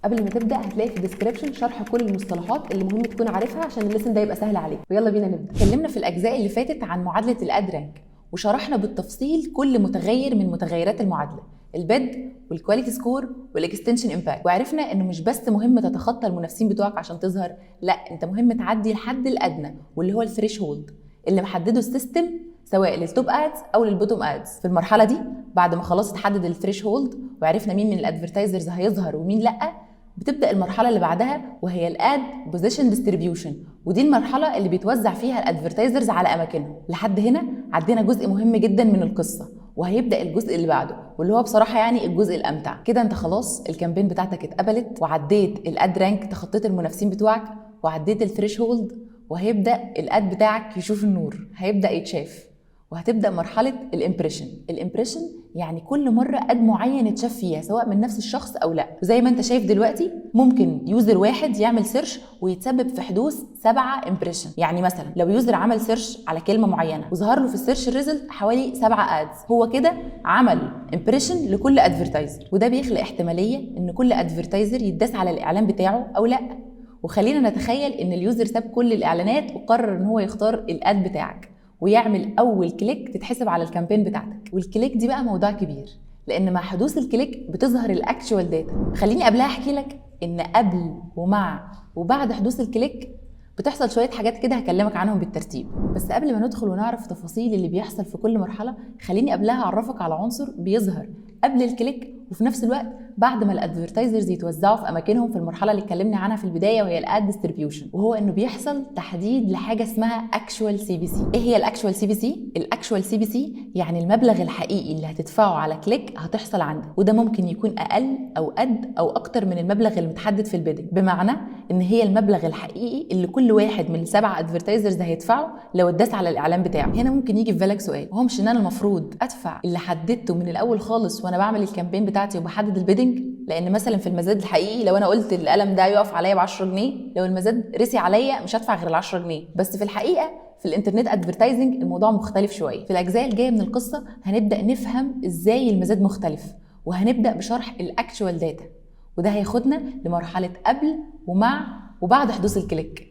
قبل ما تبدا هتلاقي في ال description شرح كل المصطلحات اللي مهم تكون عارفها عشان ال lesson ده يبقى سهل عليك. ويلا بينا نبدا. اتكلمنا في الاجزاء اللي فاتت عن معادلة ال ad rank، وشرحنا بالتفصيل كل متغير من متغيرات المعادله، ال bid وال quality score وال extension impact، وعرفنا انه مش بس مهم تتخطى المنافسين بتوعك عشان تظهر، لا، انت مهم تعدي الحد الادنى واللي هو ال threshold اللي محددة ال system سواء لل top ads او لل bottom ads. في المرحلة دي، بعد ما خلاص اتحدد ال threshold وعرفنا مين من ال advertisers هيظهر ومين لا، بتبدا المرحلة اللي بعدها وهي ال ad position distribution، ودي المرحلة اللي بيتوزع فيها ال advertisers على اماكنهم. لحد هنا عدينا جزء مهم جدا من القصه، وهيبدا الجزء اللي بعده واللي هو بصراحة يعني الجزء الامتع. كده انت خلاص ال campaign بتاعتك اتقبلت وعديت ال ad rank، تخطيت المنافسين بتوعك وعديت ال threshold، وهيبدا ال ad بتاعك يشوف النور، هيبدا يتشاف، وهتبدا مرحلة ال impression. ال impression يعني كل مرة ad معين اتشاف فيها، سواء من نفس الشخص او لا. وزي ما انت شايف دلوقتي، ممكن user واحد يعمل search ويتسبب في حدوث 7 impression. يعني مثلا لو user عمل search على كلمة معينة وظهر له في ال search result حوالي 7 ads، هو كده عمل impression لكل advertiser، وده بيخلق احتمالية ان كل advertiser يتداس على الاعلان بتاعه او لا. وخلينا نتخيل ان ال user ساب كل الاعلانات وقرر ان هو يختار ال ad بتاعك ويعمل اول click تتحسب على ال campaign بتاعتك. وال click دي بقى موضوع كبير، لان مع حدوث ال click بتظهر ال actual data. خليني قبلها احكي لك ان قبل ومع وبعد حدوث ال click بتحصل شوية حاجات كده هكلمك عنهم بالترتيب. بس قبل ما ندخل ونعرف تفاصيل اللي بيحصل في كل مرحله، خليني قبلها اعرفك على عنصر بيظهر قبل ال click وفي نفس الوقت بعد ما ال advertisers يتوزعوا في اماكنهم في المرحلة اللي اتكلمنا عنها في البدايه، وهي ال ad distribution، وهو انه بيحصل تحديد لحاجة اسمها actual CPC. ايه هي ال actual CPC؟ ال actual CPC يعني المبلغ الحقيقي اللي هتدفعه على click هتحصل عندك، وده ممكن يكون اقل او قد او اكتر من المبلغ المتحدد في ال bidding، بمعنى ان هي المبلغ الحقيقي اللي كل واحد من السبعة advertisers هيدفعه لو اتداس على الاعلان بتاعه. هنا ممكن يجي في بالك سؤال، هو مش ان انا المفروض ادفع اللي حددته من الاول خالص وانا بعمل ال campaign بتاعتي وبحدد ال bidding؟ لان مثلا في المزاد الحقيقي لو انا قلت القلم ده يقف عليا ب 10 جنيه، لو المزاد رسي عليا مش هدفع غير ال 10 جنيه. بس في الحقيقة في ال internet advertising الموضوع مختلف شويه. في الاجزاء الجاية من القصة هنبدا نفهم ازاي المزاد مختلف، وهنبدا بشرح ال actual data، وده هياخدنا لمرحلة قبل ومع وبعد حدوث ال click.